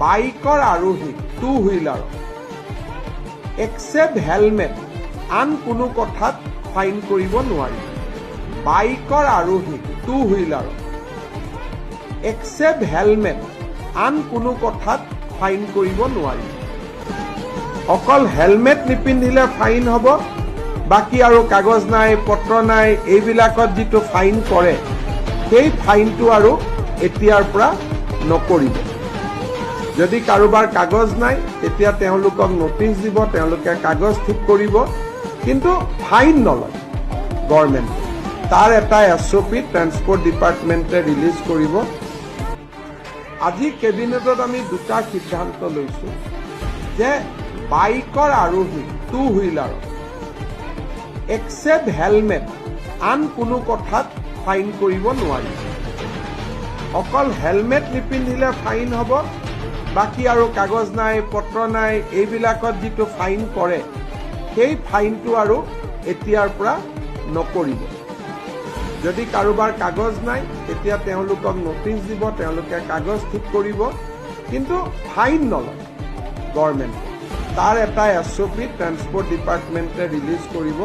বাইকৰ আৰোহী two হুইলাৰক accept helmet আন কোনো কথাত ফাইন কৰিব নোৱাৰি। বাইকৰ আৰোহী টু হুইলাৰক একচেপ্ট হেলমেট আন কোনো কথাত ফাইন কৰিব নোৱাৰি। অকল হেলমেট নিপিন্ধিলে ফাইন হ'ব, বাকী আৰু কাগজ নাই, পত্ৰ নাই, এইবিলাকত যিটো ফাইন কৰে সেই ফাইনটো আৰু এতিয়াৰ পৰা নকৰিব। যদি কাৰোবাৰ কাগজ নাই, তেতিয়া তেওঁলোকক নটিচ দিব, তেওঁলোকে কাগজ ঠিক কৰিব, কিন্তু ফাইন নলয় গভৰ্ণমেণ্টে। তাৰ এটা এছঅ'পি ট্ৰেন্সপৰ্ট ডিপাৰ্টমেণ্টে ৰিলিজ কৰিব। আজি কেবিনেটত আমি দুটা সিদ্ধান্ত লৈছোঁ যে বাইকৰ আৰোহী টু হুইলাৰক একচেপ্ট হেলমেট আন কোনো কথাত ফাইন কৰিব নোৱাৰি। অকল হেলমেট নিপিন্ধিলে ফাইন হ'ব, বাকী আৰু কাগজ নাই, পত্ৰ নাই, এইবিলাকত যিটো ফাইন কৰে সেই ফাইনটো আৰু এতিয়াৰ পৰা নকৰিব। যদি কাৰোবাৰ কাগজ নাই, তেতিয়া তেওঁলোকক নটিচ দিব, তেওঁলোকে কাগজ ঠিক কৰিব, কিন্তু ফাইন নলয় গভৰ্ণমেণ্টে। তাৰ এটা এছঅ'পি ট্ৰেন্সপৰ্ট ডিপাৰ্টমেণ্টে ৰিলিজ কৰিব।